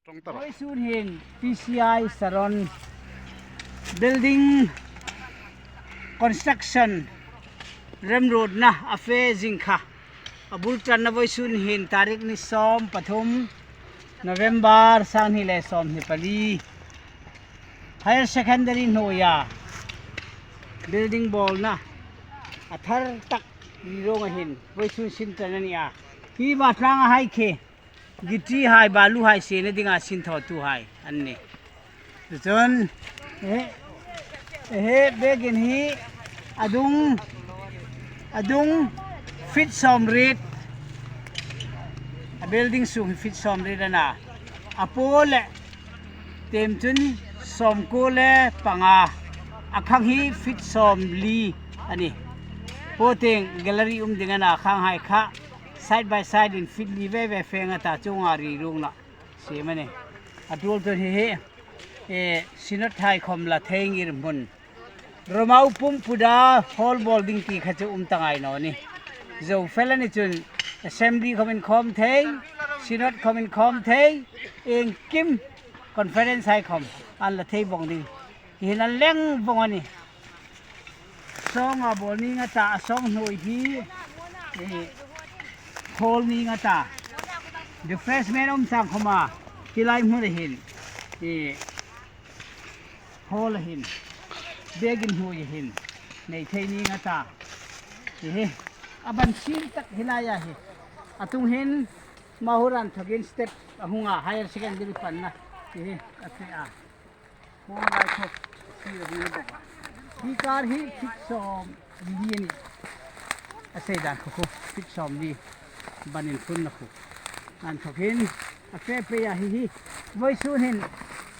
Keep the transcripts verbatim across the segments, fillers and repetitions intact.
Vawisun hin P C I Saron building construction remruotna a fe zing kha. A bul ṭanna vawisun hin tarik ni sawm pathum November sang hni le sawm hni pali. Higher secondary hnuoia building bawlna a thar tak ri ruong a hin vawisun sin ṭan a ni a. Hi va tlanga hai khi gitti hai balu hai siena dinga sin thawtu hai an nih. Chuchun, eh, eh, biegin hi a dung, a dung feet sawmriet, a building sung hi feet sawmriet a na. A pawl le tem chun sawmkuo le panga, a khang hi feet sawmli a nih. Pawl tieng gallery um ding a na, khang hai kha side by side in feet li ve ve fe ngat a, chuonga ri ruongna siem a nih. A tul tun hi hi, eh, Synod hai khawm la thei ngir hmun. Romau pumpuda hall bawl ding ti kha chu um ta ngai naw nih. Zo fel a ni chun assembly khawm inkhawm thei, Synod khawm inkhawm thei, iengkim conference hai khawm an la thei vawng ding. Hi hin an leng vawng a nih. Sawng a bawl ning a ta, a sawng hnuoi hi, eh, hall ning a ta. Refreshment um chang khawma, hi lai hmun a hin, eh, hall a hin, biegin hnuoi a hin, nei thei ning a ta. Eh, a ban sin tak hi lai a hi. A tung hin, Mahur an thokin step a hung a, higher secondary panna. Eh, a fe a. Hall lai khawp sir a ding bawk a. Hi kar hi feet sawmli a nih. A sei dan khu khu feet sawmli. Ban inphunna khu. An thokin a fe pei a hi hi. Vawisun hin,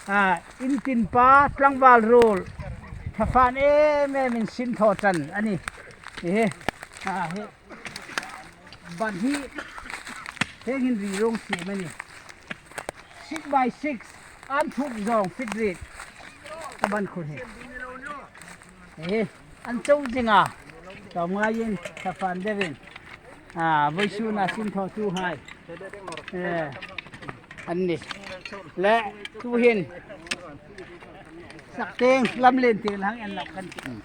a, in tin pa tlangval ruol. Thafan em em in sin thaw ṭan a nih. Hi hi. A, hi. Ban hi, heng hin ri ruong siem a nih. Six by six, an thuk zawng feet riet. A ban khu hi. Eh, an chau zing a. Tawm ngaiin, thafan deuin. A, vawisun a sin thawtu hai. Eh, an nih. Le, tu hin. Sak tieng, lamlen tieng hang en lawk kan tih.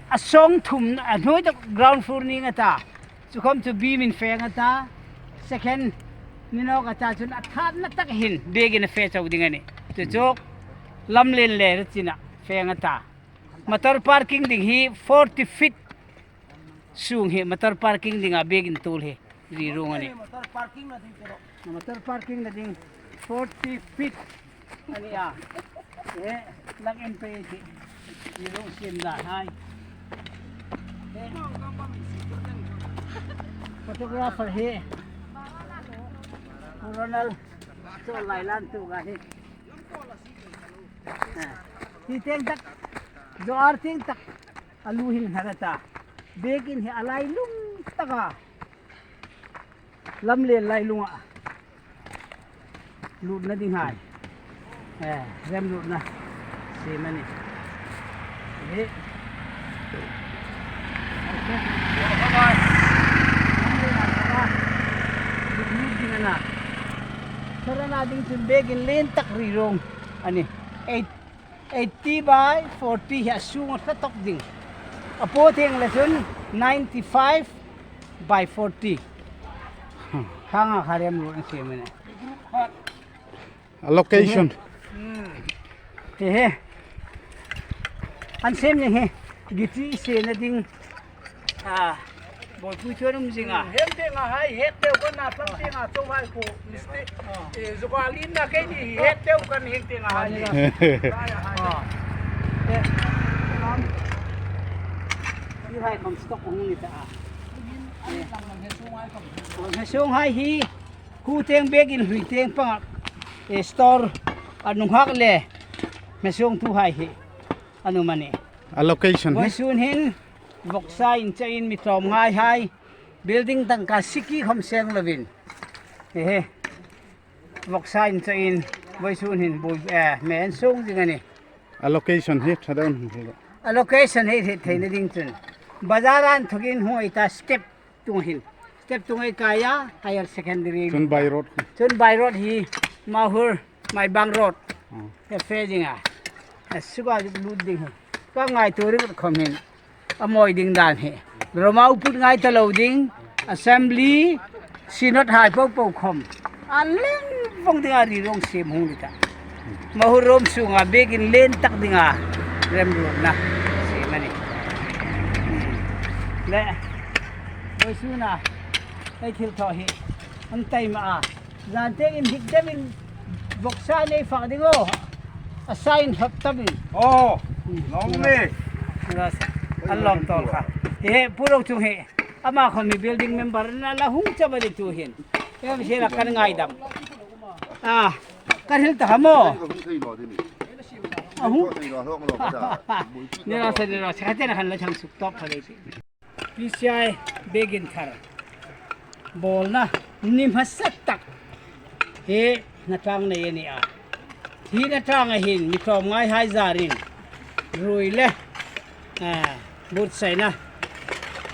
A sawng thum, a hnuoi tak ground floor ning a ta. Chu khawm chu beam in fe ngat a ta. Second ni nawk a ta chun a thatna tak hin biegin a fe chau ding a nih. Chu chu lamlen le ruot china fe ngat a ta. Motor parking ding hi forty feet sung hi motor parking dinga biegin tul hi. Ri ruong a nih. Motor parking na ding tiro. Motor parking na ding forty feet a ni a. Eh, lang en pe ti. Ri ruong siem da hai. Eh. Photographer hi. Ronald. Chu lai lan tu ga hi. Ah. Hi tieng tak. Zo ar tieng tak. A lu hin hnar a ta. Biegin hi a lailung taka. Lamlen lailunga lutna ding hai. Eh, remruotna siem a nih. Hi. Lut ding a na. Saron a ding chun biegin lien tak ri ruong a nih. Eight Eighty by forty hi a sung a tla tawk ding. A pawl tieng le chun ninety-five by forty. Khang a kha remruot an siem a nih. A location. Hmm. Hi hi. An siem ni hi. Gitti siena ding. A, bawlpui chu an um zing a. Heng tienga hai, het deu kan na tlang tienga chau hai khu, mistake. Eh, zuga lien na kei ni het deu kan heng tienga hai. Ah. Eh, um, hi hai khawm stock hung ni ta a. Eh. Hmesung hai hi, khu tieng biegin hlui tieng panga, eh, store a nunghak le hmesung tu hai hi. A numa ni. A location hi? Vawisun hin, vawksa inchawin mi tlawmngai hai, building tangka siki khawm seng lovin. He he. Vawksa inchawin, vawisun hin, bui, eh, men sung zing a nih. A location hi, ṭha deuin hung hril. A location hi, hi theina ding chun. Bazar an thokin hung ei ta step tung hin. Step tung ei kai a, higher secondary. Chun by road. Chun by road hi, Mahur. Maibang Road. Hmm. Ka fe ding a. A suka lut ding hi. Ka ngaituo ring khom hin. A mawi ding dan hi. Roma uput ngai ta lo ding. Assembly, Synod hai po po khom. A leng vong ding a ri rong siem hung ni ta. Mahur rom sunga biekin len tak ding a. Remruotna. Siem a nih. Le. Vawisuna. Ei thil thaw hi. An taima a. Zan tieng inhnik demin vawksa nei fak ding aw. A sa inhlawt tamin. Aw, hmm, nawng le. An lawm tawl kha. Hi hi, Pu Rochung hi. Ama khom hi building member-in a la hung chau a ni tu hin. Em, hi la kan ngaidam. A, kan hril ta ham aw. A hung. Ni la sa, ni la sa, ka te na kan la chang suk tok kha le. P C I biekin thar bawlna ni hmasa tak hi hnatlâng nei a ni a. Hi hnatlânga hin mi tlawmngaihai zarin ruoi le, eh, buotsaina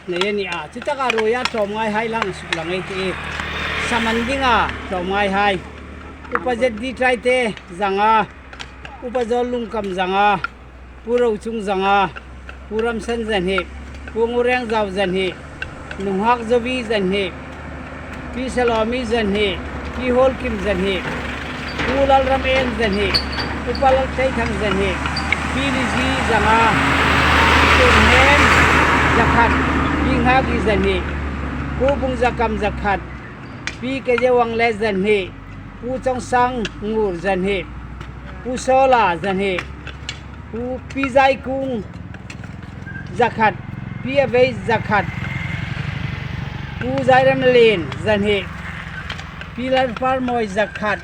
nei a ni a. Chutaka ruoia tlawmngaihai lang suklang ei tih. Saman dinga tlawmngaihai. Upa Z D Ṭaite zanga. Upa Zawllungkam zanga. Pu Rochung zanga, Pu Ramsan zan hi, Pu Ngurengzau zan hi, Nunghak Zovi zan hi, Pi Salomi zan hi, Pi Hawlkim zan hi, Pu Lalramen zan hi, Upa Laltleithang zan hi, Pi Lizi zanga, Pi Tumhen zakhat, Pi Nghaki zan hi, Pu Bungzakam zakhat, Pi Kezewangle zan hi, Pu Chawngsang Ngur zan hi, Pu Sawla zan hi, Pu Pi Zaikung zakhat, Pi Avei zakhat, Pu Zairamlien zan hi, Pi Lalparmawi zakhat,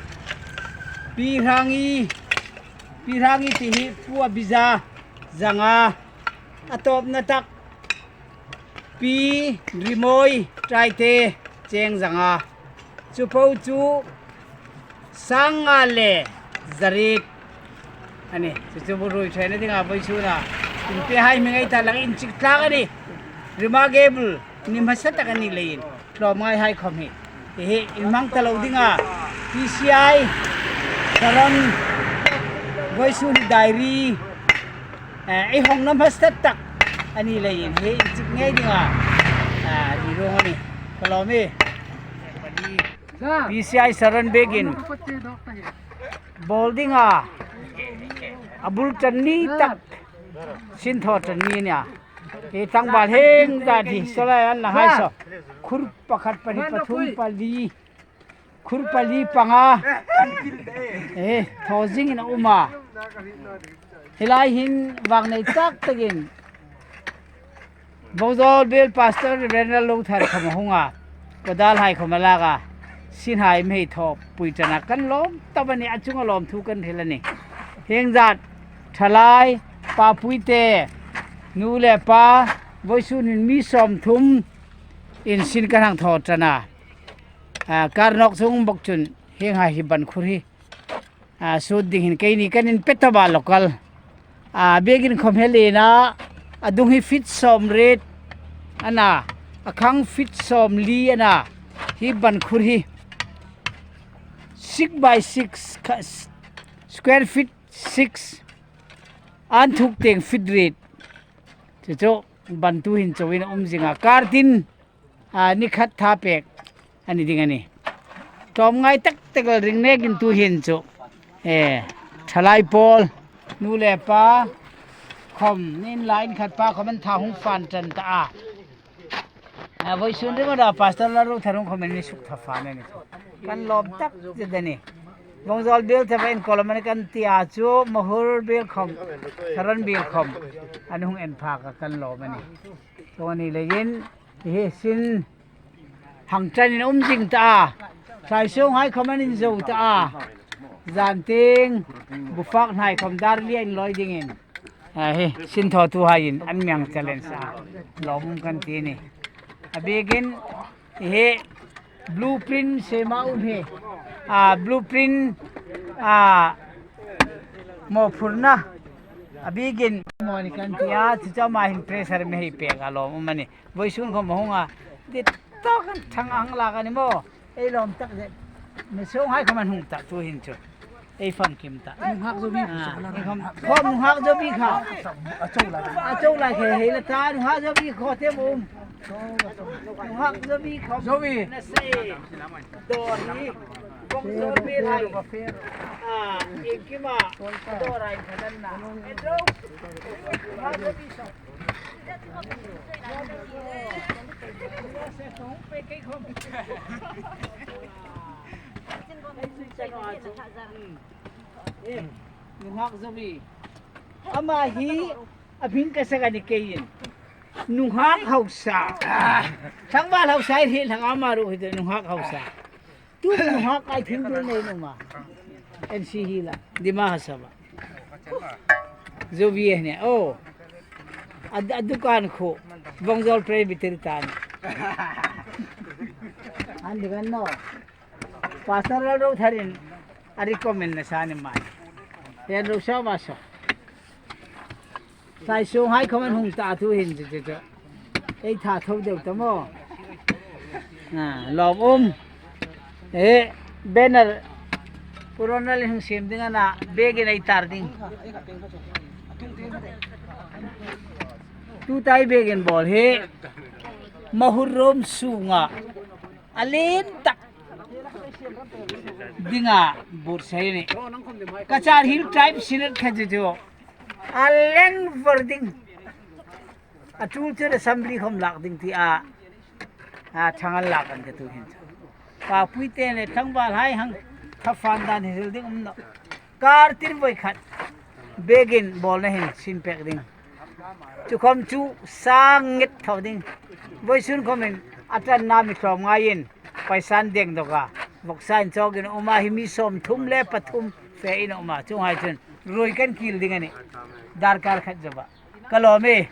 Pi Hrangi, Pi Hrangi ti hi Pu Abiza zanga, a tawpna tak Pi Rimawi Ṭaite cheng zanga. Chu po chu sanga le zariet a nih. Chu chu bu ruoi ṭhena dinga vawisuna inpehai hming ei ta lang inchik tlak a nih. Remarkable ni hmasa tak a ni leiin tlawmngaihai khom hi. Hi hi, inhmang ta lo dinga, P C I, Saron, vawisun hi diary, eh, ei hawngna hmasa tak a ni leiin, hi inchik ngei dinga, ah, ri rong a nih. Ka lawm e. P C I Saron biekin bawl dinga, a bul ṭan ni tak, sin thaw ṭan ni a nih. Hi tlangval heng zat hi, saw lai an la hai saw. Khur pakhat, pahni, pathum, pali. Khur pali panga. Eh, thaw zingin a um a. Hi lai hin vang nei tak takin Bawngzawl biel Pastor Reverend Lalrothar khom a hung a. Kodal hai khom a lak a. Sin hai mi hei thaw pui ṭan a, kan lawm ta a nih, a chunga lawmthu kan hril a nih. Heng zat, ṭhalai, pa puite, nu le pa, vawisun hin mi sawmthum in sin kan hang thaw ṭan a. A, kar nawk chung bawk chun, heng hai hi ban khur hi. A, sut ding hin keini kan inpe tawp a local. A, biekin khom hi lien a, a dung hi feet sawmriet a na, a khang feet sawmli a na, hi ban khur hi. Six by six, kha-, s-, square feet six, an thuk tieng feet riet. Chu chu, ban tu hin chauin a um zing a, kar tin, a, ni khat tha pek a ni ding a nih. Tlawmngai tak tak el ring nekin tu hin chu, eh, ṭhalai pawl, nu le pa khom, ni in la in khat pa khom an tha hung fan ṭan ta a. A, vawisun ringawta Pastor Lalrothar hung khom an mi suk tha fan a nih. Kan lawm tak zet a nih. Bawngzawl biel thawa inkawl a ni kan ti a chu, Mahur biel khom, Saron biel khom, an hung en phak a, kan lawm a nih. Chuong a ni leiin, hi sin hang ṭanin um zing ta a, thlai sung hai khom an inzo ta a, zan tieng, bu fak hnai khom dar lia inlawi dingin, a, hi sin thawtuhaiin an mi hang challenge a, lawm um kan ti a nih. A biekin, hi blueprint sema um hi, a, blueprint, a, mawphurna, a biekin maw ni kan ti a, chu chu ama hin pressure mi hei pek a, lawm um a nih. Vawisun khom a hung a, ti tawk an ṭhang ang lak a ni maw? Ei lawm tak zet. Mi sung hai khom an hung ta tu hin chu. Ei famkim ta. Nunghak Zobi. Khom nunghak Zobi kha. A chau lai khe hei la ta nunghak Zobi kho te um. Nunghak Zobi kho. Zobi. Na se. Dor hi. Kong Zobi lai. A, inkima. Dor ai khanan na. Edro. Nunghak Zobi so. Nunghak Zobi. Ama hi a hming ka sak a ni keiin. Nunghak Hausa. Tlangval Hausa hi hlak ama ruok hi nunghak Hausa. Tu nunghak kai thim tu nei numa. N C hi la. Dima Hasaba. Zobi hi ne. Oh. A, a dukan khu. Vongzol Presbytery tan. An dukan no. Pastor Lalrotharin a recommend na sa ni mai. Ten ro sa ma sa. Sai sung hai comment hung ta tu hin chu chu chu. Ei tha tho deu ta maw. Ah, lawm um. Eh, banner. Corona le hung siem ding a na, bag in ei tar ding. Tu tai bag in bawl hi. Mahur rom sunga. A lien tak. Dinga buotsai ni. Cachar Hill Tribe Synod kha chu chu. A leng var ding. A tul chu assembly khom lak ding ti a. A thang an lak an ka tu hin. Ka pui te le thang bal hai hang. Kha fan dan hi ding um no. Kar tin voi khat. Bag in bawlna hin sin pek ding. Chu khom chu sang nget tho ding. Voisun khomin a tan na mi tlawm ngaiin. Paisan deng dawk a. Vawksa in chawkin a um a hi mi sawm thum le pathum fe in a um a. Chuonghai chun ruoi kan kil ding a nih. Darkar khat zawpa. Ka lawm e.